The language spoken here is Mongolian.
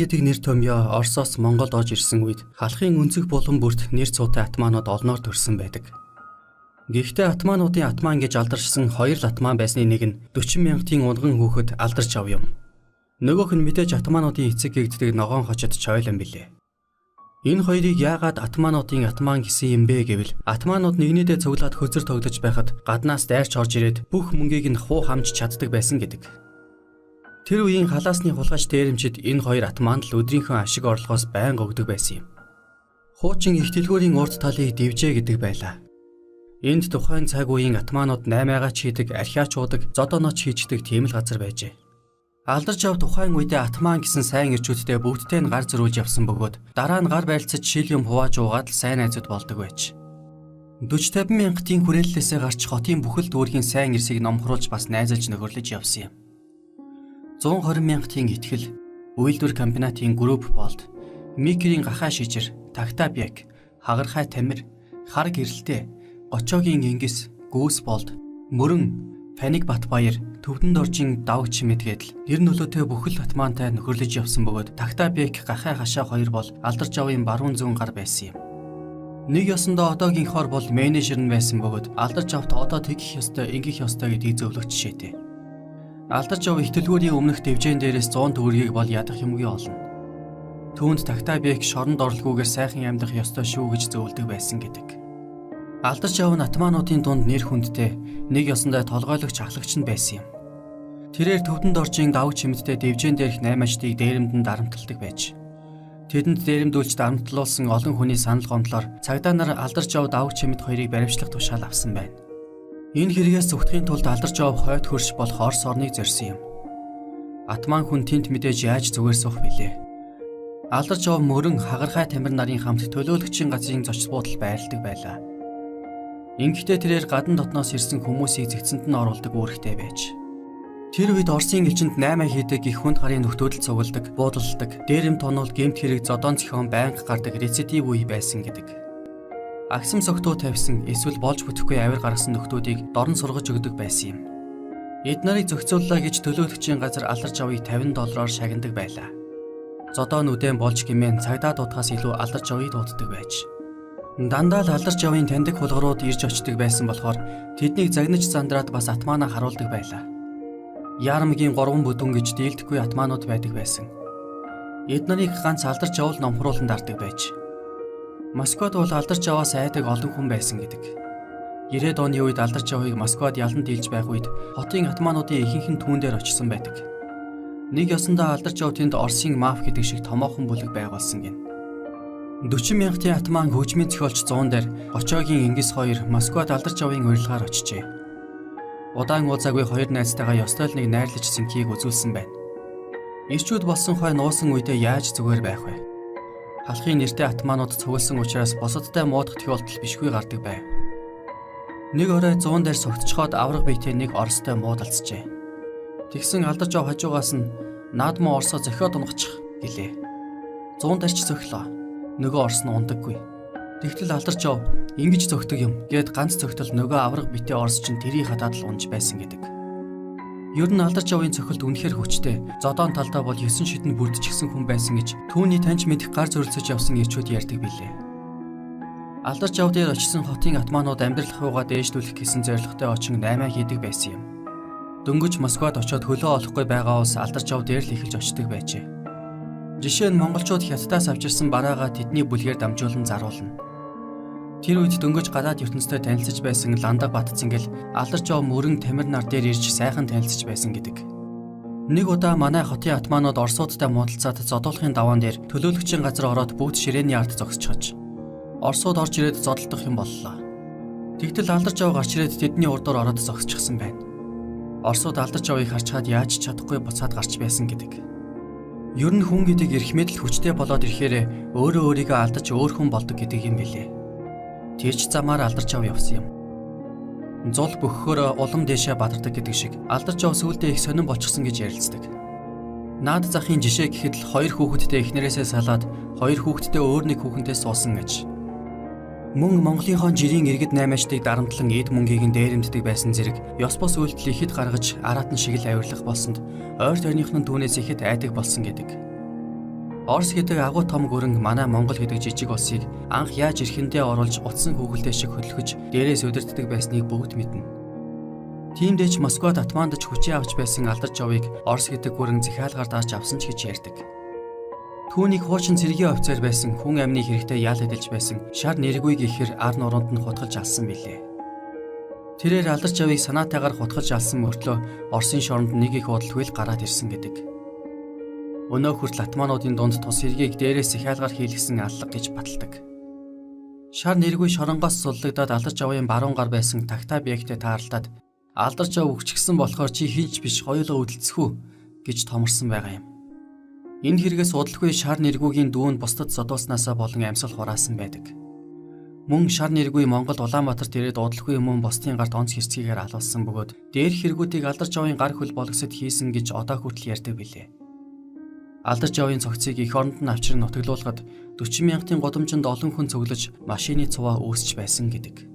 Гэдэг нэр томьёо Оросоос Монголд орж ирсэн үед халахын өнцөг булан бүрт нэр цуутай атмаанууд олноор төрсэн байдаг. Гэхдээ атмаануудын атмаан гэж алдаршсан хоёр л атмаан байсны нэг нь 40 мянгатын унган хүүхэд алдарч ав юм. Нөгөөх нь мэдээж атмаануудын эцэг гэгддэг ногоон хочид чойлон билээ. Энэ хоёрыг яагаад атмаануудын атмаан гэсэн юм бэ гэвэл атмаанууд нэгнийдээ цуглаад хөзөр тоглож байхад гаднаас дайрч орж ирээд бүх мөнгийг нь хуу хамж чаддаг байсан гэдэг. Тэр үеийн халаасны хулгайч дээрэмчид энэ хоёр атмаанд л өдрийнхөө ашиг орлогоос байнга өгдөг байсан юм. Хуучин их дэлгүүрийн урд талыг дивжээ гэдэг байлаа. Энд тухайн цаг үеийн атмаанууд наймаагач хийдэг, архиач уудаг, зодоноч хийждэг тийм л газар байжээ. Алдарч ав тухайн үедээ атмаан гэсэн сайн эрчүүдтэй бүгдтэй нь гар зөрүүлж явсан бөгөөд дараа нь гар барилцаж шил юм хувааж уугаад л сайн найзууд болдог байж. 40 50 мянгатын хүрээллээсээ гарч хотын бүхэл дүүргийн сайн эрсийг номхруулж бас найзалж нөхөрлөж явсан юм. 120 мянгатын итгэл, үйлдвэр комбинатын групп болд, Микрийн гахаа шижир, Тагтабяк, Хагархай тамир, Хар гэрэлтэй, Гочоогийн Ингис, Гүүс болд, Мөрөн, Паник Батбаяр, Төвдөн доржийн давг чимэд гэдэл нэр нөлөөтэй бүхэл атмаантай нөхөрлөж явсан бөгөөд Тагтабяк гахай хашаа хоёр бол алдарч авын баруун зүүн гар байсан юм. Нэг ёсондоо одоогийнхоор бол менежер нь байсан бөгөөд алдарч авт одоо тэгэх ёстой, ингэх ёстой гэдгийг зөвлөх жишээтэй. Алдарч ав их дэлгүүрийн өмнөх дэвжээн дээрээс 100 төгрөгийг бол ядах юмгүй олно. Түүнд Тагтабек шоронд орлогүйгээр сайхан амьдрах ёстой шүү гэж зөвлөдөг байсан гэдэг. Алдарч ав нь атмаануудын дунд нэр хүндтэй нэг ёсондоо толгойлогч ахлагч нь байсан юм. Тэрээр төвдөн доржийн давг чимэдтэй дэвжээн дээрх наймаачдыг дээрэмдэн дарамталдаг байж. Тэдэнд дээрэмдүүлж дарамтлуулсан олон хүний санал гомдлоор цагдаа нар алдарч ав давг чимэд хоёрыг баривчлах тушаал авсан байна. Энэ хэрэгээс зүгтгэхийн тулд алдарч ав хойд хөрш болох Орос орныг зорьсон юм. Атман хүн тент мэдээж яаж зүгээр суух билээ. Алдарч ав мөрөн хагархай тамир нарын хамт төлөөлөгчийн газрын зочд буудал байрладаг байлаа. Ингэхдээ тэрээр гадна дотноос ирсэн хүмүүсийг зэгцэнд нь оруулдаг үүрэгтэй байж. Тэр үед Оросын элчинд 8 хийдэг их хүнд гарын нөхдүүд л цугладаг, буудалладаг, дээрэм тонол, гэмт хэрэг, зодоон зохион байнга гардаг рецидив үе байсан гэдэг. Агсам согтуу тавьсан эсвэл болж бүтэхгүй авир гаргасан нөхдүүдийг дорн сургаж өгдөг байсан юм. Эд нарыг зохицууллаа гэж төлөөлөгчийн газар алдарч авыг 50 доллараар шагнадаг байлаа. Зодоон үдэн болж гимэн цагдаа дуудахаас илүү алдарч авыг дууддаг байж. Дандаа л алдарч авын таньдаг хулгарууд ирж очдог байсан болохоор тэднийг загнаж зандраад бас атмаанаа харуулдаг байлаа. Яармгийн 3 бүдүүн гэж дийлдэхгүй атмаанууд байдаг байсан. Эд нарыг ганц алдарч авал номхруулан дардаг байж. Москвад бол алдарч аваас айдаг олон хүн байсан гэдэг. 90-ад оны үед алдарч авыг Москвад ялан дийлж байх үед хотын атмаануудын ихэнх нь түүн дээр очсон байдаг. Нэг ёсондоо алдарч ав тэнд Оросын маф гэдэг шиг томоохон бүлэг байгуулсан гин. 40 мянгатын атмаан хөгжмийн зохиолч 100 дээр Гочоогийн Ингис хоёр Москвад алдарч авын урилгаар очжээ. Удаан уулзаагүй хоёр найзтайгаа ёстой л нэг найрлаж сэнхийг үзүүлсэн байна. Ирчүүд болсон хойно нуусан үедээ яаж зүгээр байх вэ? Халахын нэртэй атмаанууд цугласан учраас бусадтай муудах тохиолдол бишгүй гардаг байв. Нэг орой 100 дээр согтчхоод авраг биетэй нэг оростой муудалцжээ. Тэгсэн алдарч ав хажуугаас нь наадмаа орсоо зохиод унгачих гэлээ. 100 дээрч зөхлөө. Нөгөө орс нь ундаггүй. Тэгтэл алдарч ав ингэж зөгтөг юм гээд ганц зөгтөл нөгөө авраг битээ орс чинь тэрий хатаад л унж байсан гэдэг. Ер нь алдарч авын цохилт үнэхээр хүчтэй. Зодоон талдаа бол 9 шидэнд бүрдчихсэн хүн байсан гэж түүний таньж мэдэх гар зөрөлцөж явсан ирчүүд ярьдаг билээ. Алдарч ав дээр очисон хотын атмаанууд амьдрал хуугаа дээшлүүлэх гэсэн зорилготой очин наймаа хийдэг байсан юм. Дөнгөж Москвад очиод хөлөө олохгүй байгаа улс алдарч ав дээр л эхэлж очдог байжээ. Жишээ нь монголчууд хятадаас авчирсан бараагаа тэдний бүлгээр дамжуулан заруулна. Тэр үед дөнгөж гадаад ертөнцтэй танилцаж байсан Ландаг Батцэнгэл алдарч ав мөрөн тамир нар дээр ирж сайхан танилцаж байсан гэдэг. Нэг удаа манай хотын атмаанууд орсуудтай муудалцаад зодуулахын даваан дээр төлөөлөгчийн газар ороод бүгд ширээний ард зогсчихож. Орсууд орж ирээд зодолдох юм боллоо. Тэгтэл алдарч ав гарч ирээд тэдний урдуур ороод зогсчихсан байна. Орсууд алдарч авыг харчхаад яаж ч чадахгүй буцаад гарч байсан гэдэг. Ер нь хүн гэдэг эрх мэдэл хүчтэй болоод ирэхээр өөрөө өөрийгөө алдаж өөр хүн болдог гэдэг юм билээ. Тэр ч замаар алдарч ав явсан юм. Зул бөхөхөөр улам дээшээ бадардаг гэдэг шиг алдарч ав сүүлдээ их сонин болчихсон гэж ярилцдаг. Наад захын жишээ гэхэд л хоёр хүүхэдтэй эхнэрээсээ салаад хоёр хүүхэдтэй өөр нэг хүүхэнтэй суусан гэж. Мөн Монголынхон жирийн иргэд наймаачдыг дарамтлан эд мөнгийг нь дээрэмддэг байсан зэрэг ёс бус үйлдэл ихэд гаргаж араатан шиг л авирлах болсонд ойр тойрных нь түүнээс ихэд айдаг болсон гэдэг. Орос гэдэг агуу том гүрэн манай Монгол гэдэг жижиг улсыг анх яаж эрхэндээ оруулж утсан хүүхэлдэй шиг хөдөлгөж дээрээс удирддаг байсныг бүгд мэднэ. Тиймдээ ч Москвад атмаандаж хүчээ авч байсан алдарч овыг Орос гэдэг гүрэн захиалгаар дарж авсан ч гэж ярьдаг. Түүнийг хуучин цэргийн офицер байсан хүн амны хэрэгтэй ял эдэлж байсан шар нэргүй гэхэр ар нуруунд нь хутгалж алсан билээ. Тэрээр алдарч авыг санаатайгаар хутгалж алсан мөртлөө Оросын шоронд нэг их удалгүй л гараад ирсэн гэдэг. Өнөө хүртэл атмаануудын дунд тус хэргийг дээрээс захиалгаар хийлгэсэн аллага гэж баталдаг. Шар нэргүй шоронгоос суллагдаад алдарч авын баруун гар байсан Тагтаа Бегтэй таарлаад алдарч ав өгчихсөн болохоор чи хинч биш хоёулаа үдэлцэхүү гэж томорсон байгаа юм. Энэ хэрэгээс удалгүй шар нэргүүгийн дүүн бусдад содуулснаасаа болон амьсгал хураасан байдаг. Мөн шар нэргүй Монгол Улаанбаатарт ирээд удалгүй мөн бусдын гарт онц хэрцгийгээр алуулсан бөгөөд дээрх хэрэгүүдийг алдарч авын гар хөл болгосод хийсэн гэж одоо хүртэл ярьдаг билээ. Алдарч авын цогцыг эх оронд нь авчран нутаглуулахад 40 мянгатын гудамжинд олон хүн цуглаж машины цуваа үүсч байсан гэдэг.